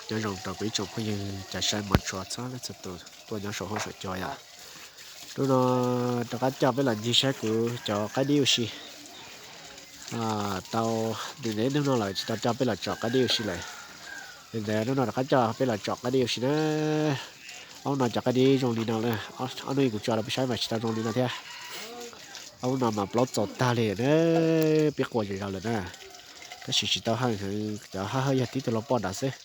Nyob zoo rau kuv ib tsoom phooj ywg cov saib mov tshua txhua leej txhua tus tuaj nyob saum huab saum cua yom. Hnub no rov qab coj peb los ncig saib kuv cov qaib dib ua si. Tau ntev ntev hnub no lawm tsis tau coj peb los tsom qaib dib ua si lawm. Li ntawd hnub no rov qab coj peb los tsom qaib dib ua si na. Ob hnub no cov qaib dib zoo li no, ob hnub kuv tso rau peb saib mas tsis tau zoo li no thiab. Ob hnub no mas plaub txaus tag li na, pib qua zom zaws lawm na. Tab sis tsis tau hawj heev, cov hawj hawj yog tib tug lau poj nrad xwb.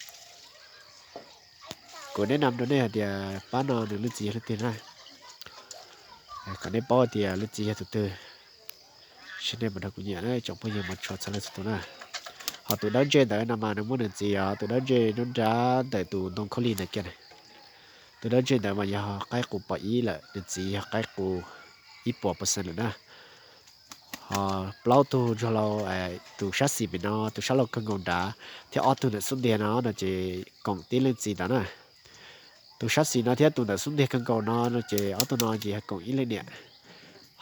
Kuv neb nam rau nej hais tias pab no nws leej txiv yog leej twg na, kom nej paub tias leej txiv yog tus twg, seb nej puas nrog kuv nyiam na tsoom phooj ywg mov tshua txhua leej txhua tus na. Ho tus dawb ntseg ntawd no mas nws muab nws txiv os, tus dawb ntseg nruab nrab ntawm tus ntoo khaub lig ntawd kiag na. Tus dawb ntseg ntawd mas yog qaib qus pom ib lawm, nws txiv yog qaib qus ib puas percent lawm na. Ho plaub tug ntsuag lau, tus sab xis pem no, tus sab laug kawg nkaus nrad, thiab ob tug ntawm xub ntiag no no ces koom tib leej txiv ntawd na. Tus sab xis no thiab tus ntawm xub ntiag kawg nkaus no no ces ob tug no ces yog koom ib leej niam.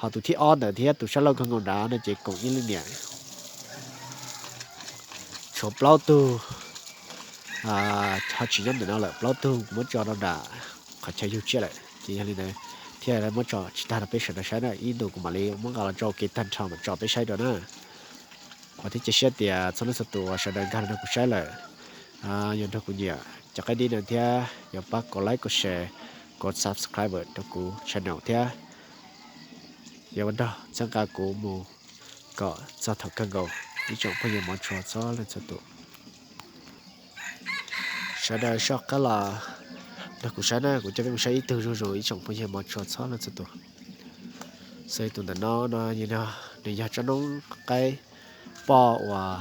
Ho tus thib ob ntawd thiab tus sab laug kawg nkaus nrad no ces koom ib leej niam. Tshuav plaub tug ho tsis nyob ntawm no lawm, plaub tug kuv muab tso rau nram qhov chaw yug tsiaj lawm, ces yog li ntawd thiaj muab tso tsis tag rau peb sawv daws saib na. Ib ntus kuv mam li muab nqa los tso ua ke tag nrho mam tso peb saib dua na. Kuv thiab cia siab tias txhua leej txhua tus uas sawv daws nkag los nrog kuv saib lawm, yuav nrog kuv nyiam cov qaib dib no thiab yuav pab kom like, kom share, kom subscribe rau kuv channel thiab yuav ua nrog txhawb nqa kuv mus kom txog thaum kawg nkaus. Ib tsoom phooj ywg mov tshua txhua leej txhua tus, sawv daws soj qab los nrog kuv saib na, kuv coj peb mus saib ib tug zuj zus ib tsoom phooj ywg mov tshua txhua leej txhua tus. Xws tus ntawm no no, nws yog tsob noob qaib poj uas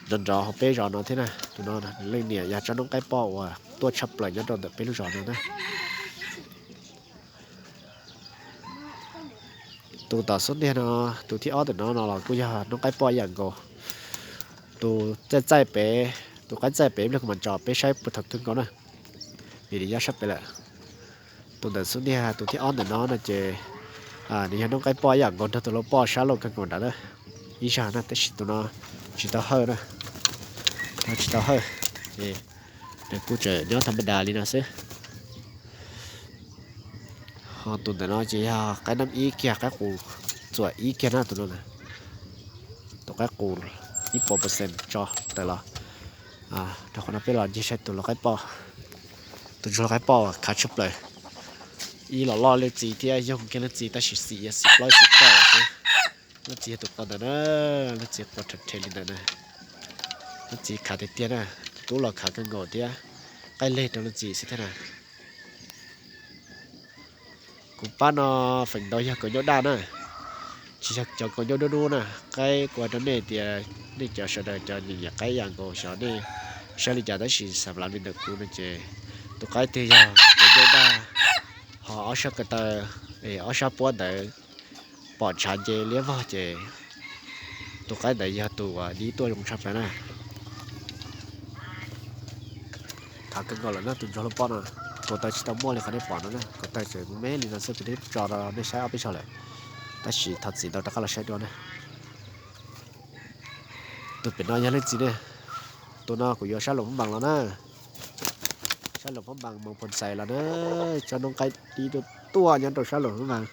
nrov nrov hauv peb zos no thiab na. Tus no nws leej niam yog tsob noob qaib poj uas tuaj tshaj plaws nyob rau ntawm peb lub zos no na. Tus tom xub ntiag no, tus thib ob ntawm no no los kuj yog noob qaib poj ib yam nkaus. Tus txaij txaij pem, tus qaib txaij pem ib pliag kuv mam tso peb saib puag thaum kawg nkaus na, vim nws nyob sab pem lawm. Tus ntawm xub ntiag tus thib ob ntawm no no ces nws yog noob qaib poj ib yam nkaus nrog tus lau poj sab laug kawg nkaus nrad na, ib zag na, tab sis tus no tsis tau hawj na, tsis tau hawj, nws kuj tseem nyob tha ma das li no xwb. Ho tus ntawm no ces yog qaib nab ib kiag, qaib qus txuam ib kiag na tus no na. Tus qaib qus ib puas percent tso tawm los rau qhov no peb los ncig saib tus lau qaib poj, tus ntsuag lau qaib poj khav tshaj plaws. Ib los loj leej txiv thiab yoog kiag leej txiv tab sis xim yog xim plaub xim poj lawm xwb. Leej txiv yog tus qua ntawd na, leej txiv qua rhe rhe li ntawd na. Leej txiv khav tiag tiag na, tus tub los khav kawg nkaus thiab, qaij leg rau leej txiv xwb thiab na. Kuv pab no feem ntau yog kaus ncauj daj na, tsis yog cov kaus ncauj dub dub na. Qaib kuv hais rau nej tias nej cov sawv daws cov nyiam nyiam qaib ib yam nkaus xyov nej saib li cas tab sis xam lav li ntawm kuv no ces tus qaib twg yog kaus ncauj daj, ho ob sab ko taw, es ob sab puab ntawd pom ntshav nce liab vog ces tus qaib ntawd yog tus uas dib tuaj zoo tshaj plaws na. Khav kawg nkaus lawm na tus ntsuag lau poj no. Kaus taw tsis tau muaj li qhov nej pom no na, kaus taw tseem me me li no xwb, kuv twb tso rau nej saib ob peb zaug lawm, tab sis thov txim ntau rov qab los saib dua na. Tus pem no yog leej txiv ne, tus no kuv yuav sab Luam Phab Npas los na, sab Luam Phab Npas Moos Phoo Xais los na, tsob noob qaib dib tuaj tuaj nyob rau sab Luam Phab Npas.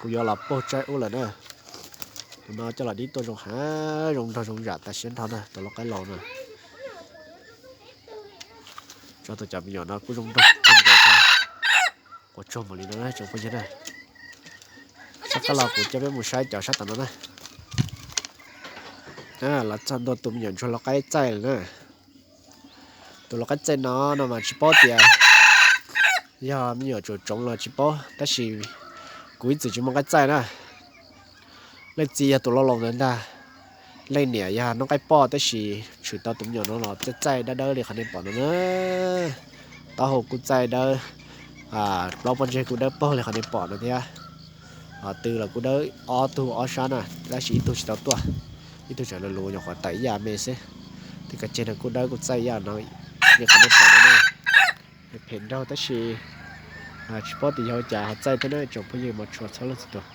Kuv yuav los puag tsaib ub lawm na. Tus no coj los dib tuaj zoo heev, zoo nraug zoo zam tas siab nrho na, tus lau qaib laus na. Tso tus cov me nyuam no kuj zoo nraug kawg nkaus thiab. Quas tsuag npaum li no na tsoom phooj ywg na. Sab qab los kuv coj peb mus saib cov sab tom no na. Los txog ntua tus me nyuam ntsuag lau qaib txaij lawm na. Tus lau qaib txaij no no mas tsis paub tias yog me nyuam tsoom tsoov los tsis paub, tab sis kuv ib txwm tsis muaj qaib txaij na. Leej txiv yog tus laus laus ntawd ntag. Leej niam yog noob qaib poj tab sis tshwm tau tus me nyuam no los txaij txaij dawb dawb li qhov nej pom no na. Taub hau kuj txaij dawb, plaub pob ntseg kuj dawb paug li qhov nej pom no thiab. Tw los kuj dawb ob tug ob sab na, tab sis ib tug tsis tau tuaj, ib tug tseem lus lus nyuam qhuav tawm ib yam me xwb. Tej kas ceg no kuj dawb kuj txaij ib yam no li qhov nej pom no na. Phem nraug tab sis tsis paub tias yog ua cas ho txaij thiab na tsoom phooj ywg mov tshua txhua leej txhua tus.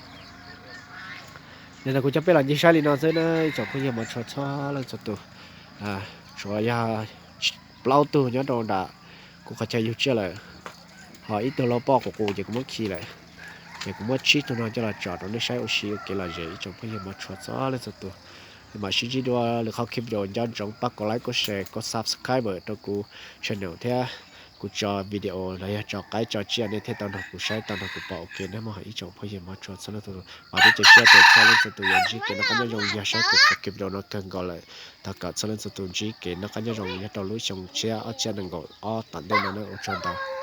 Nim no kuv coj peb los ncig saib li no xwb na tsoom phooj ywg mov tshua txhua leej txhua tus. Tsuas yog plaub tug nyob rau nram kuv qhov chaw yug tsiaj lawm, ho ib tug lauj poj qus qus ces kuv muab khi lawm. Ces kuv muab tsib tug no coj los tso rau nej saib ua si ua kev lom zem ib tsoom phooj ywg mog. Tshua txhua leej txhua tus, mam sib ntsib dua lwm qhov clip video. Nco ntsoov pab kom like, kom share, kom subscribe rau kuv channel thiab kuv tso video los yog tso qaib tso tsiaj nej thiaj tau nrog kuv saib tau nrog kuv pom ua ke nawb mog ib tsoom phooj ywg mog. Tshua txhua leej txhua tus, vam thiab cia siab tias txhua leej txhua tus yuav ntsib kev noj qab nyob zoo yog saib kuv qhov clip video no kawg nkaus lawm. Thov kom txhua leej txhua tus ntsib kev noj qab nyob zoo nyob rau lub xyoo tshiab ob txhiab nees nkaum ob tom ntej no nawb. Ua tsaug ntau.